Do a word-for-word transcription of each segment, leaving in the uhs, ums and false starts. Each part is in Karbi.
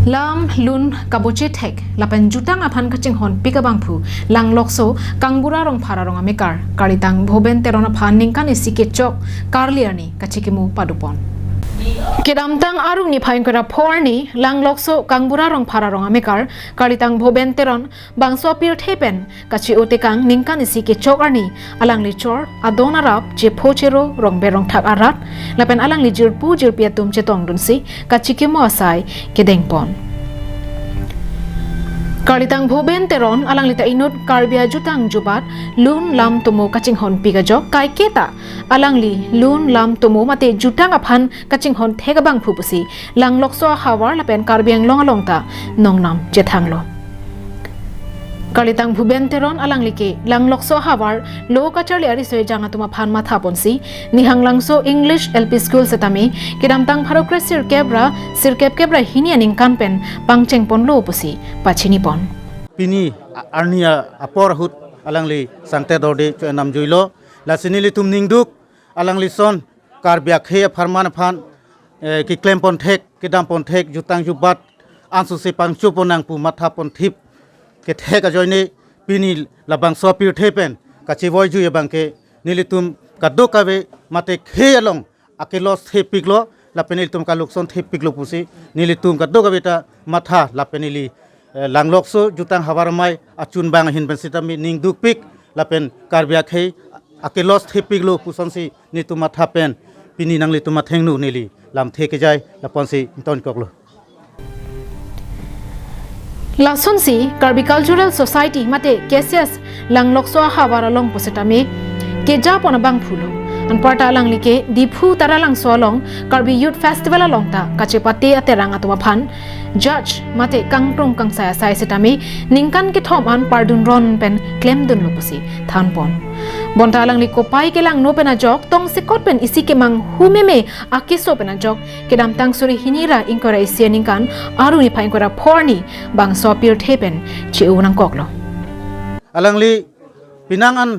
Lam, lun kaboche thek lapen jutang aphan kachinghon pik abangphu Langlokso Kangbura Rongphar arong amekar Karlitang Bhoben Teron aphan ningkan isi kechok karli arni kachikimo padopon. Kedamtang Aru niphai ingkoi ra pho arni Langlokso Kangbura Rongphar arong amekar Karlitang Bhoben Teron bangso apirthe pen kachi-o tekang ningkan isi kechok arni alangli chor adon arap chepho chero rongber rongthak arat lapen alangli jirpo jirpi atum chetongdunsi kachikimo asai kedengpon. Karlitang Bhoben Teron alangli ta inut Karbi ajutang jubat lun lam tomo kachinghon pik ajok kaiketa alangli lun lam tomo mate jutang aphan kachinghon thek abangphu pusi Langlokso ahavar lapen Karbi Anglong along ta nongnam chethanglo. Karlitang Bhoben Teron alangli ke Langlokso ahavar lo kacharli ariso ejang atum aphan mathaponsi Nihanglangso English L P School setame kedamtang pharo kre sirkep ra sirkep kep ra hini aningkan pen pangchengponlo pusi pachinipon. Pini a-, arni a-, apor ahut alangli sangtet dorde cho-en namjuilo. Lasi nelitum ningduk alangli son Karbi akhei apharman aphan, eh, keklempon thek, kedampon thek, jutang jubat, anso si pangchopon nangpu mathaponthip kethek ajoine pini labangso apirthe pen kachivoijui abangke nelitum kadokave mate khei along akelos thepiklo lapen nelitum kalokson thepiklo pusi nelitum kadokave ta matha lapen neli, eh, Langlokso jutang havar amei achunbang ahin pen sitame ningdukpik lapen Karbi akhei akelos thepiklo pusonsi nelitum matha pen pini nanglitum athengno neli lamthe kejai lapuansi tonkoklo. Lasonsi Karbi Cultural Society mate K C S Langlokso ahavar along pusitame kejapon abangphulo. Anparta alangli ke Diphu Taralangso along Karbi Youth Festival along ta kachepate aterang atum aphan judge mate kangkrung kangsai asai sitame ningkan kethom an pardunron pen klemdunlo pusi thanpon. Bonta alangli kopai kelangno pen ajok tongsekot pen isi kemanghu meme akeso pen ajok kedamtang suri hini ra ingkoi ra isi aningkan Aru niphai ingkoi ra pho arni bangso apirthe pen che-o nangkoklo. Alangli penang an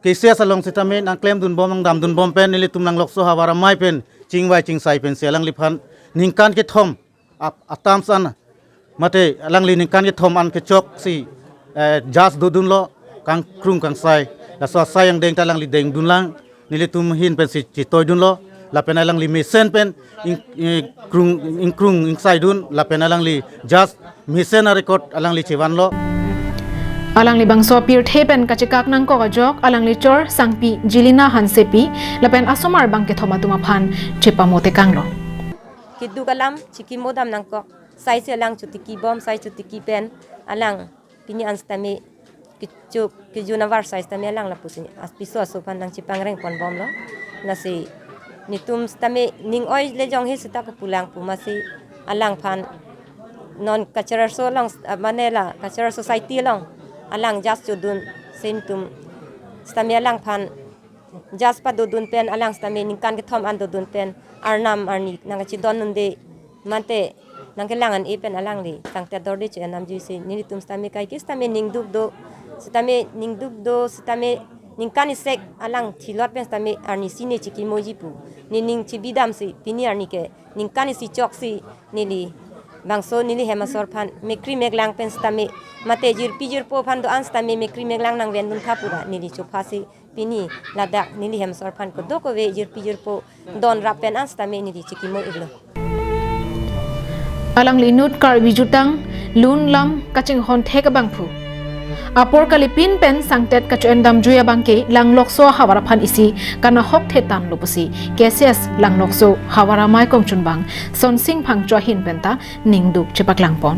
K C S along sitame nangklemdunbom nangdamdunbom pen nelitum Langlokso havar amei pen chingvai chingsai pensi alangliphan ningkan kethom ap-, atam san mate alangli ningkan kethom an kechoksi, eh, judge dodunlo kangkrung kangsai. Laso asai angdeng ta alangli dengdunlang nelitum ahin pensi chetoidunlo lapen alangli mesen pen ing-, ingkrung, ingkrung ingsaidun lapen alangli judge mesen arecord alangli chevanlo. Alangli bangso apirthe pen kachekak nangkok ajok alangli chor sangpi Jilina Hansepi lapen asomar bangkethom atum aphan chepamo tekanglo. Keduk alam chikimo dam nangkok, sai si alang chotiki bom, sai chotiki pen alang pini an sitame kecho kejun avar sai sitame alang lapusi apiso aso aphan nangchepangrengponbomlo. Lasi netum sitame ning oi le jonghe sita kopulang pu masi alangphan non cultural so along, ah, mane la cultural society along alang judge chodun, se netum sitame alangphan judge padodun pen alang sitame ningkan kethom an dodun pen arnam arni nangkachidon unde mate nangkelang an-e pen alangli sangtet dorde cho-en namjuisi nelitum sitame kaike sitame ningduk do, sitame ningduk do, sitame ningkan isek alang thilot pen sitame arnisi ne chikimoji pu nening chibidamsi pini arni ke ningkan isi choksi neli bangso neli hem asor aphan mekri meklang pen sitame mate jirpi jirpo aphan do-an sitame mekri meklang nangvendun tha pura neli chophasi pini ladak neli hem asor aphan kodokave jirpi jirpo don rap pen an sitame neli chikimo iklo. Alangli inut Karbi jutang lun lam kachinghon thek abangphu apor kalipin pen sangtet kacho-en damjui abangke Langlokso havar aphan isi kanahok thetan lo pusi K C S Langlokso havar amei kongchunbang Sonsing Phangcho ahin penta ningduk chepaklangpon.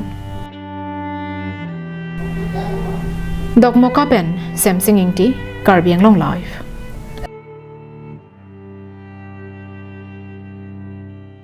Dokmoka pen Semsing Ingti, Karbi Anglong Live.